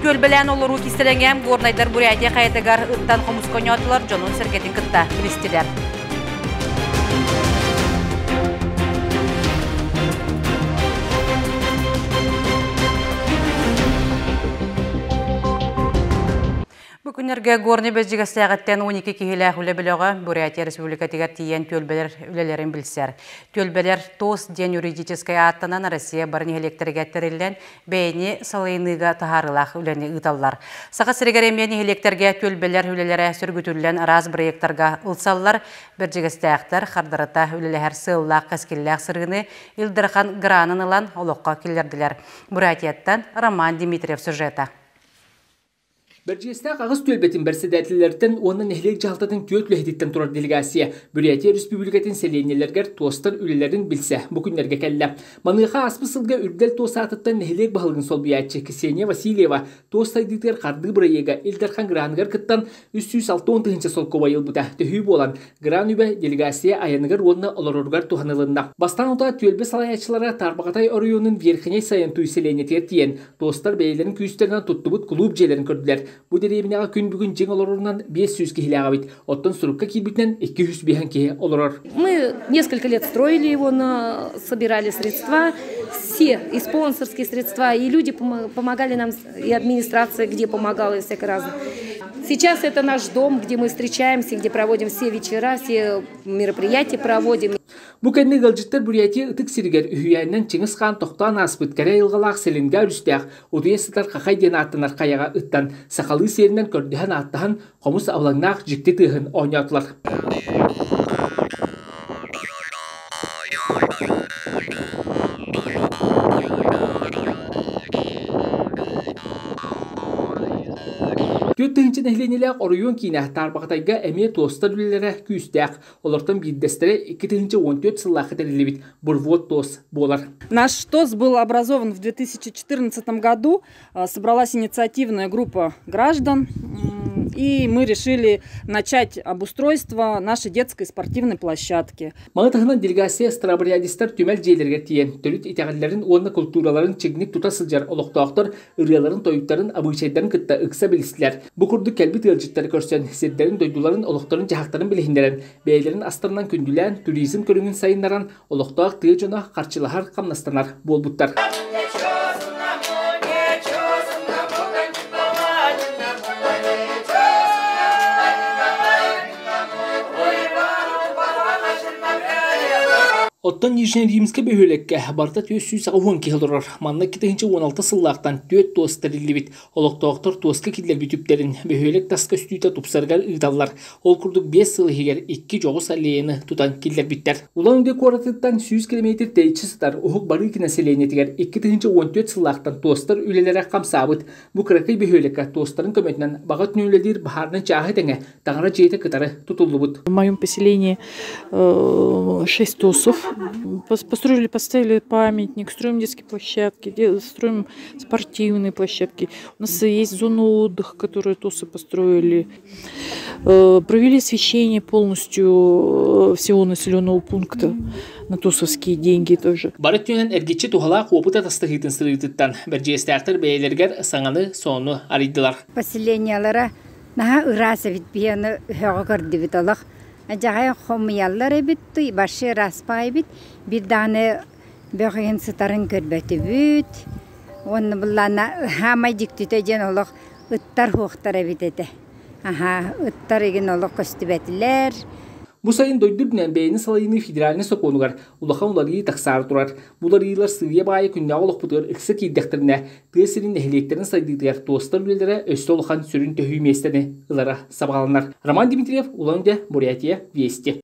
Түөлбэлээн олоруу кистэлэҥэ Горнайдар Бурятия хайатыгар ыттан хомуска оонньоотулар, дьонун-сэргэтин кытта билистилэр. Бу күннэргэ Горнай Бэдьигэстээҕиттэн 12 киһилээх үлэ бөлөҕө Бурятия Республикатыгар тиийэн түөлбэлэр үлэлэрин билсэр. Түөлбэлэр ТОС диэн юридическай ааттанан Россия бары нэһилиэктэригэр тэриллэн бэйэни салайыныыга таһаарыылаах үлэни ыыталлар. Саха сиригэр эмиэ нэһилиэктэргэ түөлбэлэр үлэлэрэ сөргүтүллэн араас бырайыактарга ылсаллар. Бэрдьигэстээхтэр хардарыта үлэлэһэр сыаллаах кэскиллээх сырыыны Ил Дархан гранын ылан олоххо киллэрдилэр. Бурятияттан Роман Дмитриев сюжета. Бэрдьигэстээх аҕыс түөлбэтин бэрэссэдээтэллэриттэн уонна нэһилиэк дьаһалтатын түөрт үлэһититтэн турар делегация Бурятия Өрөспүүбүлүкэтин сэлиэнньэлэригэр туостар үлэлэрин билсэ бу күннэргэ кэллэ. Маныаха ааспыт сылга Үрдэл туос аатыттан нэһилиэк баһылыгын солбуйааччы Ксения Васильева туос сайдыытыгар хардыы бырайыага Ил Дархан граныгар кыттан 360 тыһыынча солкуобай ылбыта төһүү буолан, гран үбэ делегация айаныгар уонна олороругар туһанылынна. Бастаан утаа түөлбэ салайааччылара Тарбаҕатай оройуонун Верхней Саянтуй сэлиэнньэтигэр тиийэн Туостар бэйэлэрин күүстэринэн туттубут кулууп дьиэлэрин көрдүлэр. Бу дэриэбинэҕэ күн бүгүн дьиҥ олорорунан 500 киһилээх эбит. Оттон сурукка киирбитинэн 205 киһи олорор. Мы несколько лет строили его, но собирали средства, все, и спонсорские средства, и люди помогали нам, и администрация, где помогала, и всякое разное. Сейчас это наш дом, где мы встречаемся, где проводим все вечера, все мероприятия проводим. Бу кэннэ ыалдьыттар Бурятия ытык сиригэр үһүйээнинэн Чыҥыс Хаан тохтоон ааспыт кэрэ айылҕалаах Селинга өрүстээх утуйа сытар Хахай диэн ааттанар хайаҕа ыттан, сахалыы сиэринэн көрдөһөн-ааттаһан, хомус абылаҥнаах дьикти тыаһын оонньоотулар. 4 тыһыынча нэһилиэнньэлээх оройуон киинэ Таарбаҕатайга эмиэ туостар үлэлэрэ күүстээх. Олортон биирдэстэрэ 2014 сыллаахха тэриллибит Бурвот ТОС буолар. Наш ТОС был образован в 2014 году. Собралась инициативная группа граждан, и мы решили начать обустройство нашей детской спортивной площадки. Маны таһынан делегация старобрядистар түмэл дьиэлэригэр тиийэн, төрүт итэҕэллэрин уонна култуураларын чиҥник тута сылдьар олохтоохтор ырыаларын-тойуктарын, абыычайдарын кытта ыкса билистилэр. Бу курдук кэлбит ыалдьыттары көрсөн, сирдэрин-дойдуларын, олохторун-дьаһахтарын билиһиннэрэн, бэйэлэрин астарынан күндүлээн, туризм көрүҥүн сайыннаран, олохтоох тыа дьоно харчылаһар, хамнастанар буолбуттар. Оттон Нижнеримскэй бөһүөлэккэ барыта 480 киһи олорор. Манна 2016 сыллаахтан түөрт туос тэриллибит. Олохтоохтор туоска киллэрбит үптэрин бөһүөлэк тас көстүүтэ тупсарыгар ыыталлар. Ол курдук биэс сыл иһигэр икки дьоҕус аллеяны тутан киллэрбиттэр. Улан-Удэ куоратыттан 100 километр тэйиччи сытар Уһук Барыыкина сэлиэнньэтигэр 2014 сыллаахтан туостар үлэлэрэ хамсаабыт. Бу кыракый бөһүөлэккэ туостарын көмөтүнэн баҕа өттүнэн үлэлиир баһаарынай чааһы тэҥэ таҥара дьиэтэ кытары тутуллубут. В моем поселении шесть ТОСов. Построили, поставили памятник, строим детские площадки, строим спортивные площадки. У нас есть зона отдыха, которую ТОСы построили. Провели освещение полностью всего населенного пункта на тосовские деньги тоже. Бары өттүнэн эргиччи туһалаах уопут атастаһыытын сырыытыттан бэрдьигэстээхтэр бэйэлэригэр саҥаны, сонуну арыйдылар. Поселениялара наһаа ыраас эбит биһиэни өһөҕө көрдүбүт олох дьаһай хомуйаллар эбит баши ыраас эбит биир даҕаны бөх иһин сытарын көрбөтүбүт уонна былаана хаамай дьиктитэ диэн олох ыттар хуохтар эбит этэ аха ыттар игин олох көстүбэтилэр. Бу сайын дойду үрдүнэн бэйэни салайыныы федеральнай сокуонугар улахан уларыйыы тахсаары турар. Бу уларыйыылар сыыйа-баайа күннээҕи олохпутугар ыкса киирдэхтэринэ, тыа сирин нэһилиэктэрин сайдыытыгар туостар үлэлэрэ өссө улахан сүрүн төһүү миэстэни ылара сабаҕаланар. Роман Дмитриев, Улан-Удэ, Бурятия, Вести.